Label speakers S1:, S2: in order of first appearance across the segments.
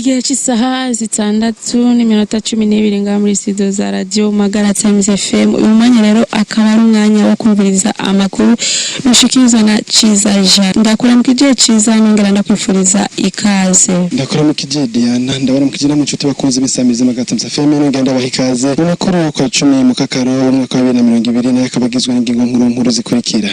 S1: Igihe cy'isaha 6:12 ngaha muri studio za Radio Magara Times FM. Uyu mwanya rero akaba ari umwanya wo kumviriza amakuru mushikirizwa na Ciza Jean. Ndakuramukije Ciza, nongera ndakwifuriza ikaze.
S2: Ndakuramukije Diana, ndabaramukije namwe inshuti bakunze b'insamirizi Magara Times FM, nongera ndabaha ikaze mu makuru yo kwa 10 Mukakaro w'umwaka wa 2020, nayo akaba agizwe n'ingingo nkuru nkuru zikurikira.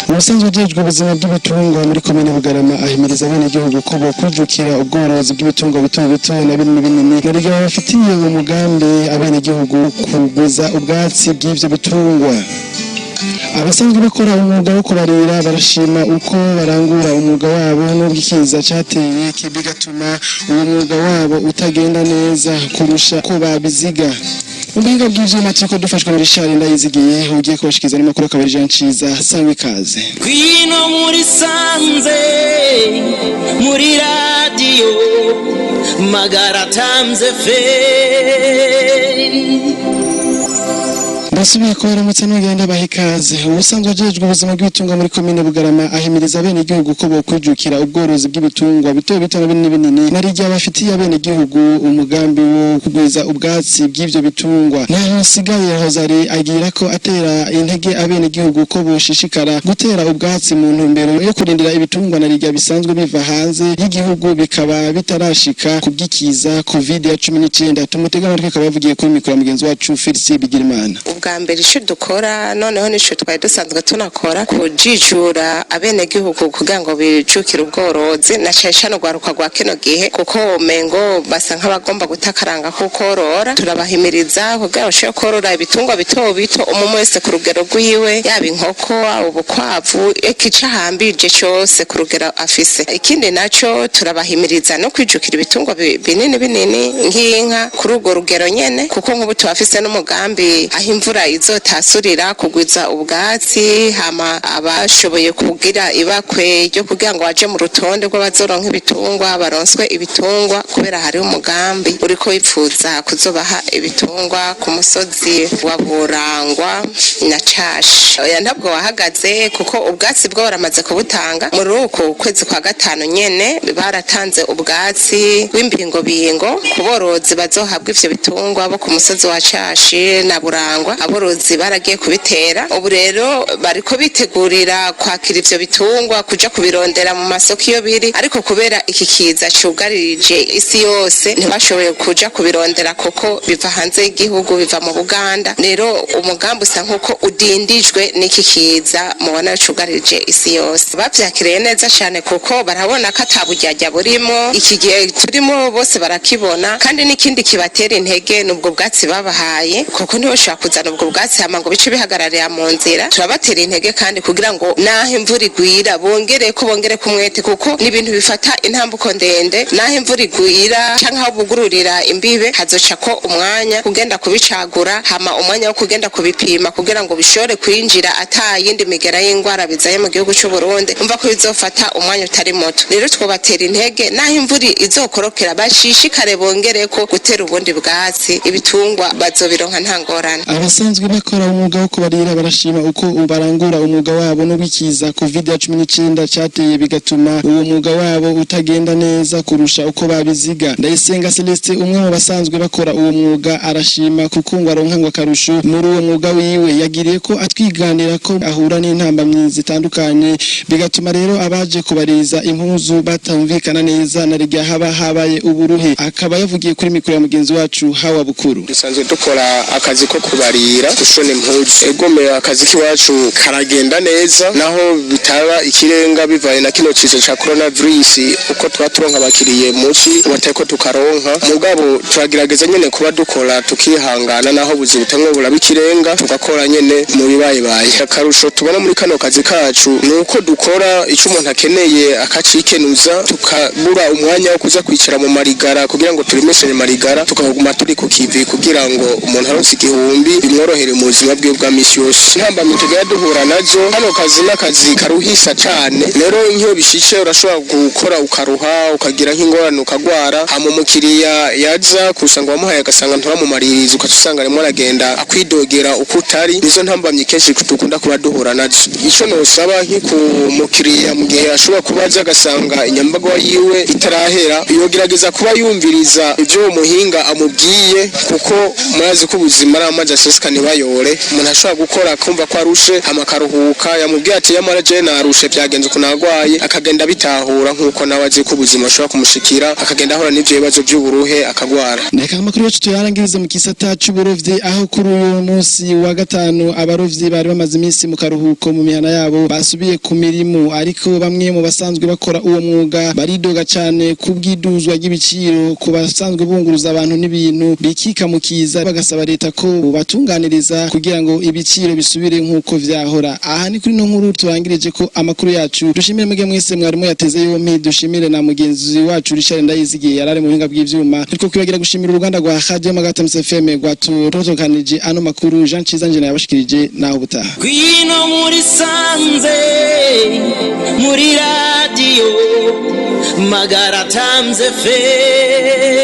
S2: Umusanzwe ujejwe ubuzima bw'ibitungwa muri komine Bugarama ahimiriza abenegihugu ko bokwijukira ubworozi bw'ibitungwa bito bito na binini binini, na bafitiye umugambi abenegihugu kugwiza ubwatsi bw'ivyo bitungwa. Abasanzwe bakora umwuga wo kubarira barashima uko barangura umwuga wabo n'ubwo ikiza cateye bigatuma uwo mwuga wabo utagenda neza kurusha ko babiziga. Ubuhinga bw'ivyuma turiko dufashwa na Richard Ndayizigiye, ugiye kubashikiza n'amakuru akaba ari Jean Ciza. Sangwa ikaze.
S3: Kwino muri sanze muri Radio Magara Times FM.
S2: Ndasubiye kubaramutsa nongera ndabaha ikaze. Ubusanzwe ajejwe ubuzima bw'ibitungwa muri komine Bugarama ahimiriza abenegihugu ko bokwijukira ubworozi bw'ibitungwa bito bito na binini binini, na rirya bafitiye abenegihugu umugambi wo kugwiza ubwatsi bw'ivyo bitungwa. Naho nsigaye Hozari agira ko atera intege abenegihugu ko boshishikara gutera ubwatsi mu ntumbero yo kurindira ibitungwa, na rirya bisanzwe biva hanze y'igihugu bikaba bitarashika ku bw'ikiza Covid ya 19. Tumutega amatwi, akaba yavugiye kuri mikoro mugenzi wacu Felix Bigirimana.
S4: Ubwa mbere icyo dukora noneho nico twari dusanzwe tunakora, kujijura abenegihugu kugira ngo bijukire ubworozi, na cane cane urwaruka rwa kino gihe, kuko mengo basa nk'abagomba gutakaranga ko korora. Turabahimiriza kugira bashobore korora ibitungwa bito bito, umwe wese ku rugero rwiwe, yaba inkoko, ubukwavu, eka ico ahambije cose ku rugero afise. Ikindi naco, turabahimiriza no kwijukira ibitungwa binini binini nk'inka kuri urwo rugero nyene, kuko nk'ubu tubafise n'umugambi aho imvura izotasurira kugwiza ubwatsi, hama abashoboye kugira ibakwe ryo kugira ngo baje mu rutonde rw'abazoronka ibitungwa baronswe ibitungwa, kubera hari umugambi uriko wipfuza kuzobaha ibitungwa ku musozi wa Burangwa na Cashi. Oya, ntabwo wahagaze, kuko ubwatsi bwo baramaze kubutanga. Muri uku kwezi kwa gatanu nyene baratanze ubwatsi w'imbingobingo ku borozi bazohabwa ivyo bitungwa bo ku musozi wa Cashi na Burangwa. Aborozi baragiye kubitera, ubu rero bariko bitegurira kwakira ivyo bitungwa, kuja kubirondera mu masoko iyo biri, ariko kubera iki kiza cugaririje isi yose ntibashoboye kuja kubirondera, kuko biva hanze y'igihugu, biva mu Buganda. Rero umugambi usa nkuko udindijwe n'iki kiza mubona cugaririje isi yose. Bavyakiriye neza cane, kuko barabona ko ataburyarya burimo. Iki gihe turimo bose barakibona, kandi n'ikindi kibatera intege nubwo bwatsi babahaye, kuko ntibashobora kuzana ubwo bwatsi hama ngo bice bihagararira mu nzira. Turabatera intege kandi kugira ngo naho imvura igwira bongere ko umwete, kuko ni ibintu bifata intambuko ndende. Naho imvura igwira canke aho bugururira imbibe, hazoca ko umwanya kugenda kubicagura, hama umwanya wo kugenda kubipima kugira ngo bishobore kwinjira ata yindi migera y'ingwara bizaye mu gihugu c'u Burundi. Umva ko bizofata umwanya utari muto. Rero twobatera intege, naho imvura izokorokera bashishikare bongereko gutera ubundi bwatsi, ibitungwa bazobironka nta ngorane.
S2: Abasanzwe bakora umwuga wo kubarira barashima uko barangura umwuga wabo n'ubwo ikiza Covid ya 19 cateye bigatuma uwo mwuga wabo utagenda neza kurusha uko babiziga. Ndayisenga Celestin, umwe mu basanzwe bakora uwo mwuga, arashima kuko ngo aronka ngo akarusho muri uwo mwuga wiwe. Yagiriye ko atwiganira ko ahura n'intambamyi zitandukanye, bigatuma rero abaje kubariza impuzu batumvikana neza, na rirya haba habaye uburuhe. Akaba yavugiye kuri mikoro ya mugenzi wacu Hawa Bukuru.
S5: Dusanzwe dukora akazi ko kubarira, gushona impuzu. Egome, akazi k'iwacu karagenda neza naho bitaba ikirenga bivaye na kino kiza ca coronavirus, uko tuba turonka abakiriye muci batariko tukaronka, mugabo turagerageza nyene kuba dukora tukihangana, naho buzi butamwe buraba ikirenga, tugakora nyene mu bibayebaye. Akarusho tubona muri kano kazi kacu ni uko dukora ico umuntu akeneye akacikenuza, tukabura umwanya wo kuza kwicara mu marigara kugira ngo turemeshe marigara, tukaguma turi ku kivi kugira ngo umuntu aronse 1000. Bimworohere mu buzima bwiwe bwa misi yose. Intambamyi tugenda duhura nazo, kano kazi n'akazi karuhisha cane. Rero nk'iyo bishice, urashobora gukora ukaruha, ukagira nk'ingorane, ukagwara, hama umukiriya yaza kusanga wamuhaye agasanga nturamumaririza, ukaca usanga arimo aragenda akwidogera uko utari. Nizo ntambamyi kenshi dukunda kuba duhura nazo. Ico nosaba nk'iku mukiriya, mu gihe ashobora kuba aza agasanga inyambagwa yiwe itarahera, yogerageza kuba yumviriza ivyo uwo muhinga amubwiye, kuko murazi ko ubuzima ari amazi aseseka ntibayore. Umuntu ashobora gukora akumva ko arushe, hama akaruhuka, yamubwiye ati: "Yamara je narushe, byagenze ukuntu, arwaye," akagenda bitahura nk'uko nawe azi ko ubuzima bushobora kumushikira, akagenda ahura n'ivyo bibazo vy'uburuhe, akagwara.
S2: Reka amakuru yacu tuyarangirize mu gisata c'uburovyi, aho kuri uyu munsi wa gatanu abarovyi bari bamaze iminsi mu karuhuko mu mihana yabo basubiye ku mirimo. Ariko bamwe mu basanzwe bakora uwo mwuga baridoga cane ku bw'iduzwa ry'ibiciro ku basanzwe bunguruza abantu n'ibintu bikika mu kiza, bagasaba leta ko bubatunganiriza kugira ngo ibiciro bisubire nk'uko vyahora. Aha ni kuri no nkuru turangirije ko amakuru yacu. Dushimire mwebwe mwese mwarimu yateze yompi, dushimire na mugenzi wacu Richard Ndayizigiye yarari mu buhinga bw'ivyuma. Turiko kwibagira gushimira uruganda rwa Radio Magata FM rwaturotokanije ano makuru. Jean Ciza njye yabashikirije, naho ubutaha.
S3: Ngwino muri sanze, muri radiyo Magara Times FM.